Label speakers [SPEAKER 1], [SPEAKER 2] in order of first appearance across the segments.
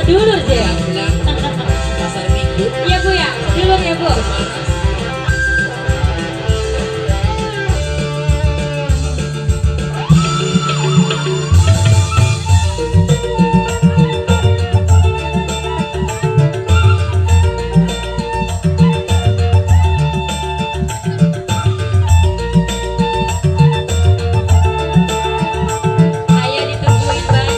[SPEAKER 1] Sedulur sih.
[SPEAKER 2] Bilang pasar Minggu.
[SPEAKER 1] Iya, Bu, ya, sedulur ya, Bu. Ayo ditungguin, Bang.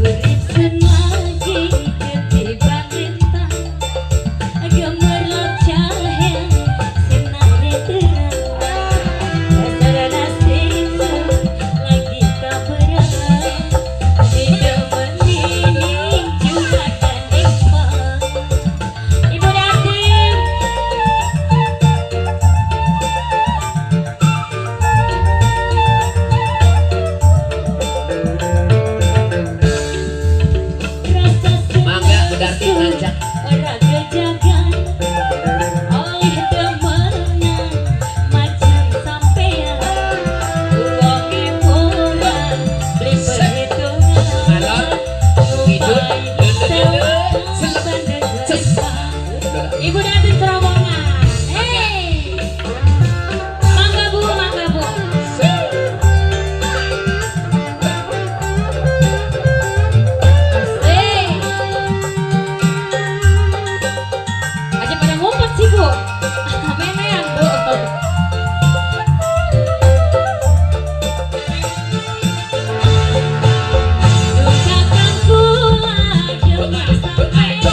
[SPEAKER 1] Urip lagi ketiban lintang, gemerlap cahaya sinare terang. Dasar nasib lagi kaberan, didemeni juragan empang. Ibu Darti. Rasa
[SPEAKER 2] Mangga, Bu Darti, ngajak.
[SPEAKER 1] Ora kejagan oleh demenan macam sampean, wonge ora beli perhitungan.
[SPEAKER 2] Ngalor, ngidul, lele, lele, selek, ces.
[SPEAKER 1] Ibu Darti terowongan. Hey, mangga Bu, mangga Bu. Hey, aja pada ngumpet sih, Bu. Menean, Bu. Dukakan kula demak sampean,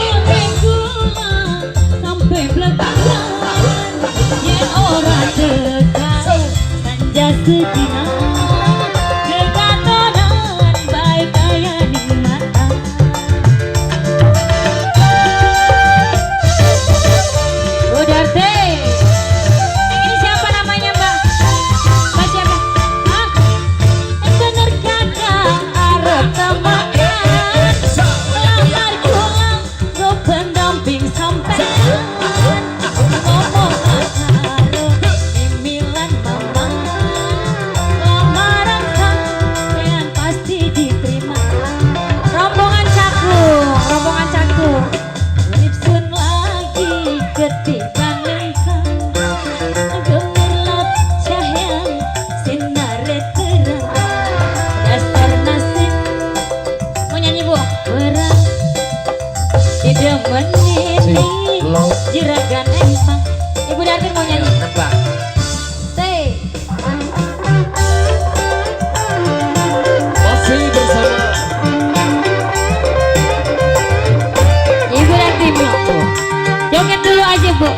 [SPEAKER 1] ngombe kula sampai bleberan. Yen ora tekan sanja sedina, kekatonan bae kaya ning mata. Bu Darti. Yang ini siapa namanya, Mbak? Mbak siapa? Hah? Bener kakak arep temakan, lamar kula go pendamping sampean. Ngomong karo mimilan mama, lamaran sampean pasti diterima. Rombongan cakung, rombongan cakung. Urip sun lagi ketiban lintang, gemerlap cahaya sinare terang. Dasar nasib. Mau nyanyi, Bu? Perang didemeni juragan empang. Ibu Darti mau
[SPEAKER 2] Ayo,
[SPEAKER 1] nyanyi.
[SPEAKER 2] Nembang.
[SPEAKER 1] Say.
[SPEAKER 3] Masih bersama
[SPEAKER 1] Ibu Darti, Bu. Joget dulu aja, Bu.